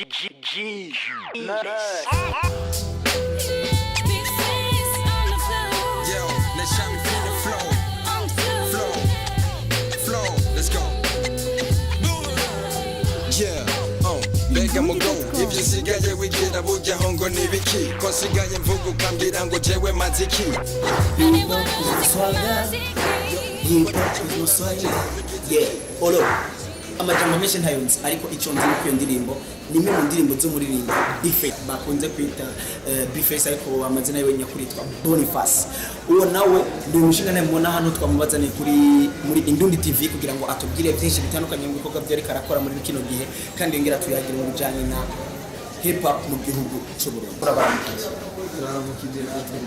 G G G. Big face on the floor. Yo, let's shine feel the flow, On the floor. Flow, flow. Let's go. Yeah, mbega mugo ibyo usigaye wigira burya ngo ni ibiki ko nsigaye mvuga ukambwira ngo jewe maze iki? Hip hop is my swagger. Hip hop is my swagger. Yeah, olo. Amajambo menshi ntayonzi, ariko icyo nzi nuko iyo ndirimbo ni imwe mu ndirimbo z'umuririmbyi B-Face bakunze kwita B-Face, ariko amazina yiwe nyakuri yitwa Boniface. Uwo nawe ni umushinga mubona hano twamubazaniye kuri muri Indundi TV kugira ngo atubwire byinshi bitandukanye mu bikorwa byo ariko arakora muri kino gihe, kandi yongera tuyagire mu bijanye na hip hop mu gihugu cy'u Burundi. Urabaramukije. Turaramukije natwe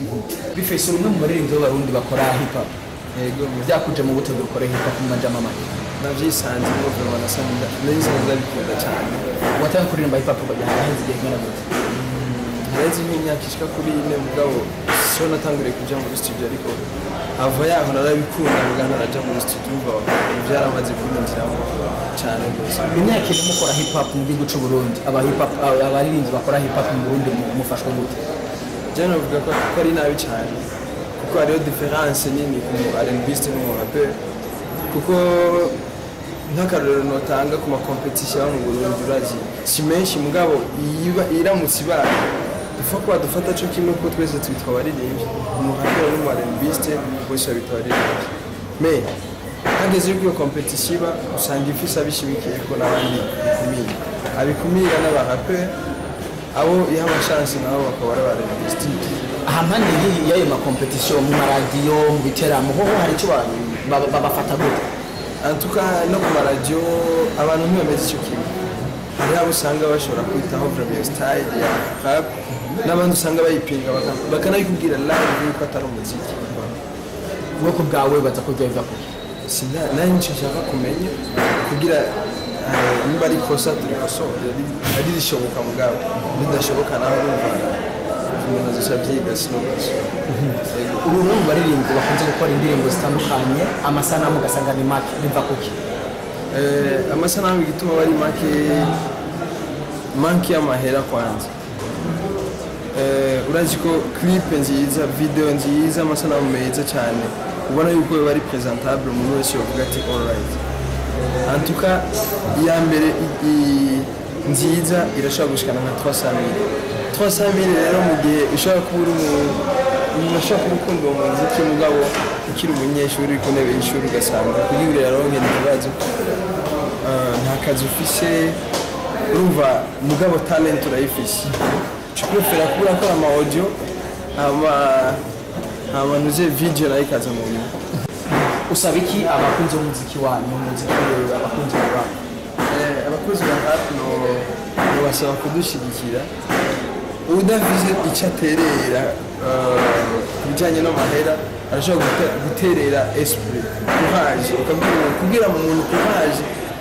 mu B-Face, uri umwe mu baririmbyi b'Abarundi bakora hip hop. Yego. Byakuje mu buto gukora hip hop mu majambo make? Navyisanze ngo vraiment nasanze nayisanze ndabikunda cyane. Watangiye kuririmba hip hop haheze igihe kingana gute? Hareze nk'imyaka ishika kuri 4, mugabo so natanguriye kuja muri studio, ariko ava yaho narabikunda muga ntaraja muri studio. Umva, byaramaze kunyinjiramo cyane rwose. Imyaka 4 mukora hip hop mu gihugu cy'u Burundi, aba hip hop, abaririmbyi bakora hip hop mu Burundi mufashwe gute? Je novuga ko ari nabi cyane, kuko hariho différence nini ku mu R&Biste n'umu rapper, kuko nk'akarorero notanga ku ma compétition yo mu Burundi, urazi si menshi, mugabo iramutse ibaye dupfa kuba dufata co kimwe, kuko twese twitwa abaririmbyi. Umu rappeur n'umu R&Biste bose babita abaririmbyi, mais hageze yuko iyo compétition iba, usanga ifise abishimikiyeko n'abandi bikumira. Abikumira n'aba rappeur, abo iha ama chance nabo bakaba ari aba R&Biste. Ahampande y'ayo ma compétition, mu maradiyo, mu biteramo, hoho hari icyo babafata gute? En tout cas, no ku maradiyo abantu ntibameze icyo kimwe. Hariho abo usanga bashobora kwitaho vraiment iyo style ya rap, n'abandi usanga bayipinga, bakanabikubwira live yuko atari umuziki. Ubwoko bwawe baza kurya biva kuki? Sina nanjye nicyo nshaka kumenya kugira nimba ari ikosa turikosore, ari rishoboka, mugabo bidashoboka nawe urumva umuntu azoca abyiga sinubasha. Uri umwe mu baririmbyi bakunze gukora indirimbo zitandukanye, amasanamu ugasanga ni make. Biva kuki? Amasanamu igituma bari make, manque y'amahera kwanza. Urazi ko clip nziza, video nziza, amasanamu meza cyane, ubona yuko biba ari présentable, umuntu wese yovuga ati "Alright." En tout cas, iya mbere nziza irashobora gushikana nka 300 000. 300 000 rero, mu gihe ushobora kuba uri umuntu ashobora kuba ukunda uwo muziki, mugabo ukiri umunyeshuri uri ku ntebe y'ishuri, ugasanga kugira uraronke ni ikibazo. Nta kazi ufise, urumva, mugabo talent urayifise, tu préfères kuba urakora ama audio, hama nuze video nayo ikaza mu nyuma. Usaba iki abakunzi b'umuziki wanyu, umuziki, abakunzi ba rap? Abakozi ba rap no basaba kudushyigikira. Udafise icyo aterera ku bijyanye n'amahera, arashobora guterera esprit, courage, ukabwira kubwira umuntu courage,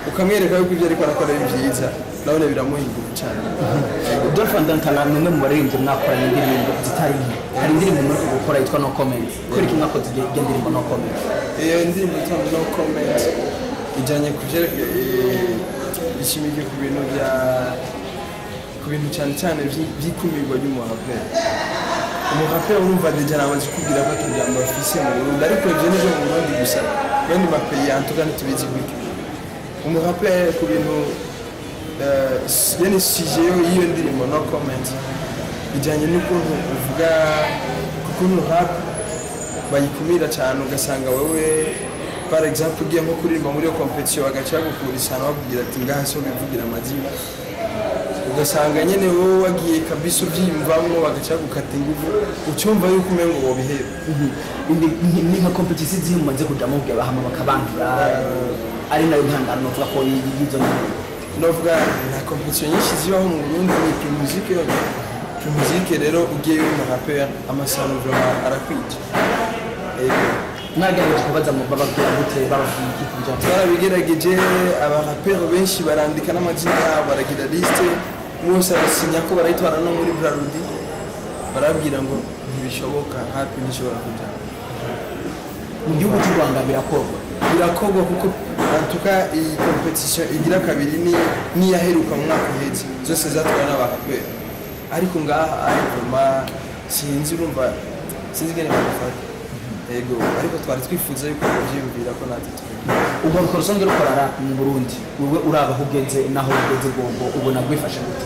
ukamwereka yuko ibyo ariko arakora ari byiza, nabone biramuha ingufu cyane. Dolphin Dantala ni umwe mu baririmbyi mwakoranye indirimbo zitari nke. Hari indirimbo muri gukora yitwa "No Comment". Kubera iki mwakoze iyo ndirimbo "No Comment"? Iyo ndirimbo yitwa "No Comment" ijyanye ku byerekeye, ishimikiye ku bintu bya ku bintu cyane cyane by'ikumirwa ry'umuraperi. Umuraperi, urumva, déjà namaze kubwira ko atajambo bafise mu Burundi, ariko ivyo nivyo mu Burundi gusa, yandi ma pays en tout cas ntitubizi gutyo. Umuraperi ku bintu yani sujet yo y'iyo ndirimbo "No Comment" ijyanye n'ukuntu uvuga ku kuntu rap bayikumira cyane, ugasanga wowe par exemple ugiye nko kuririmba muri iyo compétition, bagaca bagukura isano, bakubwira ati "Ngaha so bivugira amazina", ugasanga nyene wowe wagiye kabisa uvyiyumvamwo, bagaca bagukata inguvu, ucumva yuko umengo wobiheba. Ni nka compétition zihe mumaze kujamo kugira bahama bakabangira, ari nayo ntandaro novuga ko y'izo ndirimbo? Novuga nta compétition nyinshi zibaho mu Burundi, ni Primusic yonyene. Primusic rero, ugiye uri mu rappeur, amasano vraiment arakwica. Ego. Mwagerageje kubaza mu bababwira gute? Bababwira iki ku bijanye? Twarabigerageje. Abaraperi benshi barandika n'amazina yabo, baragira liste, bose arasinya ko barayitwara no muri Brarudi, barabwira ngo ntibishoboka, hapi ntishobora kujya. Mu gihugu cy'u Rwanda birakorwa. Birakorwa kuko antuka iyi competition igira kabiri ni niyaheruka mu mwaka uheze, zose zatwawe n'abaraperi. Ariko ngaha ari vraiment sinzi, urumva sinzi ingene babifata. Yego, ariko twari twifuza yuko bavyiyumvira ko natwe tubigira. Urwaruka rusanzwe rukora rap mu Burundi, wowe uraba aho ugeze naho ugeze rwombo, ubona rwifashe gute?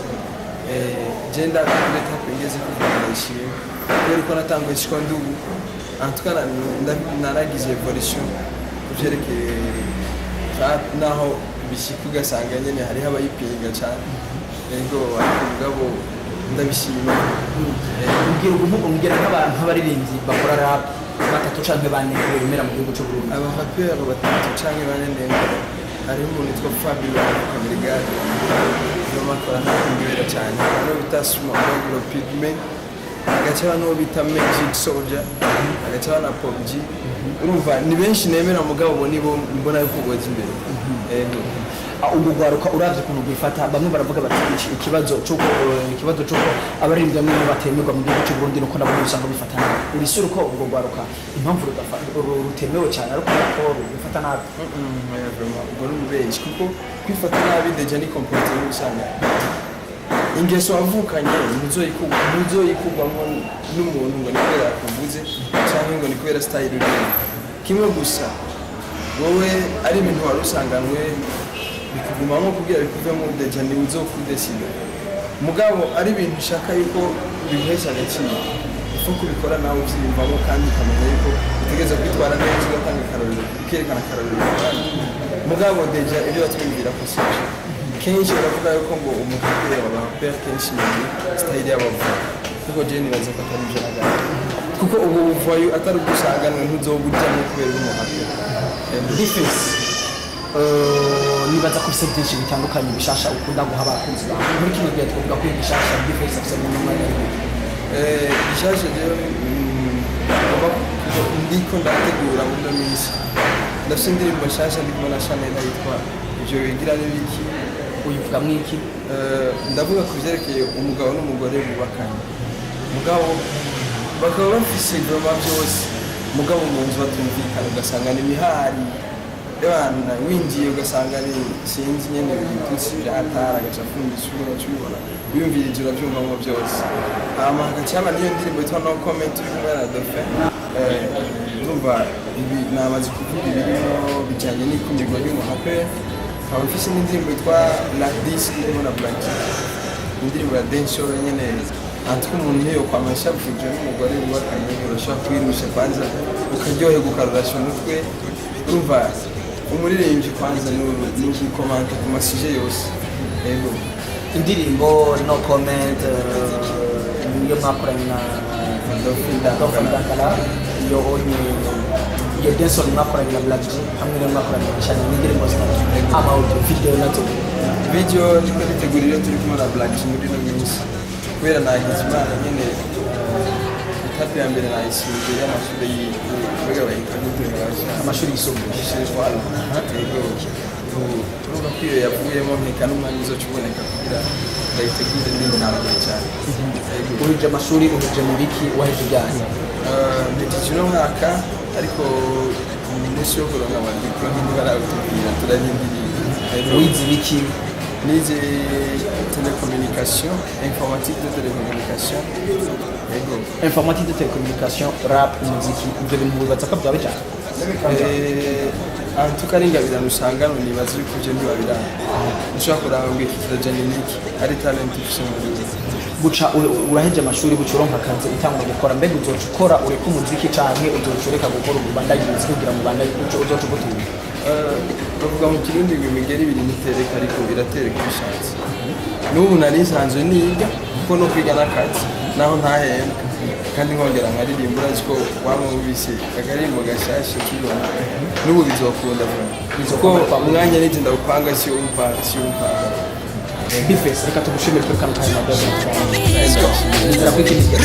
Je ndakuri étape ngeze kuvuga ndayishimye kubera ko natanguye shiko ndugu. En tout cas naragize évolution ku vyerekeye rap, naho bishika ugasanga nyene hariho abayipinga cane. Yego, ariko mugabo ndabishima. Ubwira ubu, umbwira nk'abantu nk'abaririmbyi bakora rap batatu canke bane wemera mu gihugu cy'u Burundi. Abaraperi batatu canke bane nemera, hariho umuntu witwa Fabio Kamerigade, vraiment akora ntakundibera cyane. Hariho bita Small Dog Pigme, hagaca n'uwo bita Magic Soldier, hagaca na Pop G. Urumva ni benshi nemera, mugabo bo nibo mbona yuko boza imbere. Yego. Ah, ubwo rwaruka uravye ukuntu rwifata, bamwe baravuga bati ikibazo c'uko abaririmbyi bamwe batemerwa mu gihugu cy'u Burundi nuko nabo usanga bifata nabi. Urisura uko ubwo rwaruka impamvu rutemewe cyane ariko ko rwifata nabi? Oya, vraiment ubwo ni ububenshi kuko kwifata nabi déjà ni comportement usanga ingeso wavukanye, ntuzoyikugwamo n'umuntu ngo ni kubera yakuvuze cyangwa ngo ni kubera style urimo. Kimwe gusa, wowe ari ibintu wari usanganwe bikugumamo, kugira bikuvemo déjà ni uzokudesida. Mugabo ari ibintu ushaka yuko biguhesha agaciro, ifu kubikora nawe uvyiyumvamo kandi ukamenya yuko utegereza kwitwara neza, ugatanga akarorero, ukerekana akarorero ku bandi. Mugabo déjà ibyo batwibwira ko sivyo. Kenshi baravuga yuko ngo umuraperi, abaraperi kenshi ni style y'abavuga, kuko je nibaza ko atari ivyo na gato, kuko ubwo buvayo atari ubwo usanganwe ntuzobujyamo kubera uri umuraperi. B-Face, nibaza ko ufise byinshi bitandukanye bishasha ukunda guha abakunzi bawe. Muri kino gihe twavuga ko igishasha B-Face afise mu mwanya w'ibiki? Gishasha jewe ngomba ndiko ndategura muri ino minsi, ndafise indirimbo nshasha ndi kumwe na Chanel yitwa "Ivyo wigira n'ibiki". Uyivuga mwiki? Ndavuga ku vyerekeye umugabo n'umugore bubakanye, mugabo bakaba bafise vraiment byose, mugabo mu nzu batumvikana, ugasanga ni imihari. Ebana winjiye ugasanga ni sinzi nyene ibitutsi biratara, agaca afunga isura, ugaca ubibona wiyumvirije uravyumvamwo byose. Hama hagaca haba n'iyo ndirimbo yitwa "No Comment" uri kumwe na Dauphin. Urumva ibi namaze kuvuga ibirimo bijyanye n'ikumirwa ry'umuraperi. Nkaba mfise n'indirimbo yitwa "Like This" irimo na Black, indirimbo ya dancehall nyene. Antwe umuntu niyo kwama ashavuje n'umugore wubakanye, urashobora kwirusha kwanza ukaryoherwa, ukarurasha umutwe. Urumva umuririmbyi kwanza ni ugukomanta ku ma sujets yose. Yego. Indirimbo "No Comment", niyo mwakoranye na Dauphin. Dauphin Dankala, iyo onye, iyo dancehall mwakoranye na Black G hamwe n'iyo mwakoranye na Chanel, ni indirimbo zitatu. Ama audio, video nazo? Video ndiko nitegura iyo turi kumwe na Black G muri ino minsi, kubera nagize Imana nyene étape ya mbere nayisumbuye y'amashuri mbega bayita gute? Amashuri yisumbuye. Voilà. Yego. Ubu urumva ko iyo yavuyemo nkeka n'umwanya uzoca uboneka kugira ndayitegure nitanguye cyane. Yego. Uhije amashuri, uhije mu biki, waheje ibyaha? Mpejeje uno mwaka, ariko umunsi wo kuronka ama diplômes ntibarawutubwira, turarindiriye. Yego. Wize ibiki? Nize télécommunication, informatique de télécommunication. Yego. Informatique de télécommunication, rap, umuziki, ibyo bintu wibaza ko byaba bijyana? En tout cas ari ingabirano usangano, nibaza yuko ivyo ntibabiranga. Ushobora kuraba ngo iki kirajanye n'iki, ari talent ufise muri wewe. Buca uraheje amashuri, buca uronka akazi, utangura gukora. Mbega uzoca ukora ureka umuziki canke uzoca ureka gukora ubandanye umuziki kugira ngo ubandanye uzoca ugutunga? Bavuga mu Kirundi ngo imigeri ibiri ntitereka, ariko iratereka ibishatse. N'ubu nari nsanzwe niga, kuko no kwiga n'akazi naho ntahembwa, kandi nkongera nkaririmba. Urazi ko wamwumvise akaririmbo gashasha tubona n'ubu bizokunda vuba, kuko umwanya n'inzi ndawupanga, si uwumpanga, si uwumpanga. B-Face, reka tugushimire kuri kano kanya. Let's go. Nizera ko ikindi gihe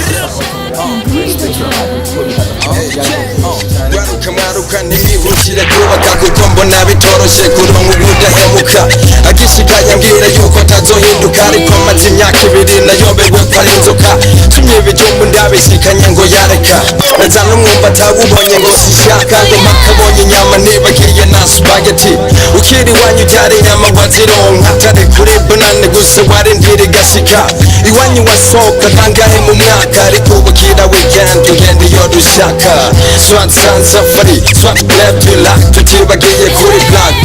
Mwaruka, mwaruka, ntimwihutire kubaka kuko mbona bitoroshe kuronka ubudahemuka. Agishika yambwira yuko atazohinduka, ariko maze imyaka 2 nayobewe ko ari inzoka. Tumye ibijumbu ndabishikanye ngo yareka, naza n'umwumva atawubonye ngo sishaka, ngo mpakabonye inyama nibagiye na spaghetti. Ukiri iwanyu byari inyama wazironka, atari kuri bonane gusa warindira igashika. Iwanyu wasohoka kangahe mu mwaka? Ariko ubukira weekend tugenda iyo dushaka, soit sans safari, soit club du lac, tutibagiye kuri black.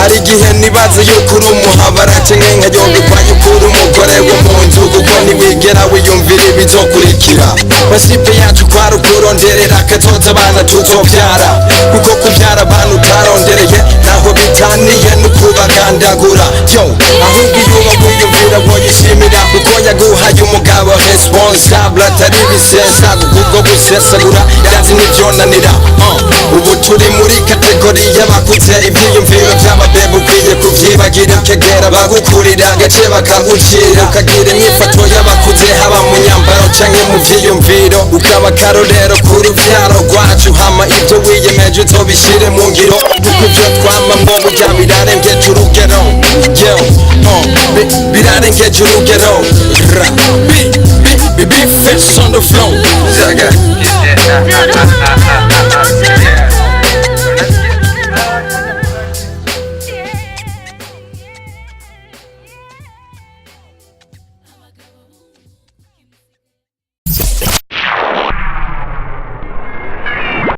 Hari igihe nibaza yuko uri umuhabara, canke nkayobikwa yuko uri umugore wo mu nzu, kuko ntiwigera wiyumvira ibizokurikira. Principe yacu kwari ukuronderera akazoza abana tuzovyara, kuko kuvyara abantu utarondereye naho bitaniye no kubagandagura. Yo, ahubwo iyo uba wiyumvira woyishimira, kuko yaguhaye umugabo responsable, atari ibisesa kubwo gusesagura ndazi n'ivyonanira. Ubu turi muri catégorie y'abakuze, ivyiyumviro vy'ababebe ukwiye kuvyibagira, ukegera bagukurira agace bakagucira, ukagira imyifato y'abakuze, haba mu nyambaro canke mu vyiyumviro, ukaba akarorero ku ruvyaro rwacu. Hama ibyo wiyemeje uzobishire mu ngiro, kuko ivyo twamamwo burya birarengeje urugero. Yo, birarengeje urugero.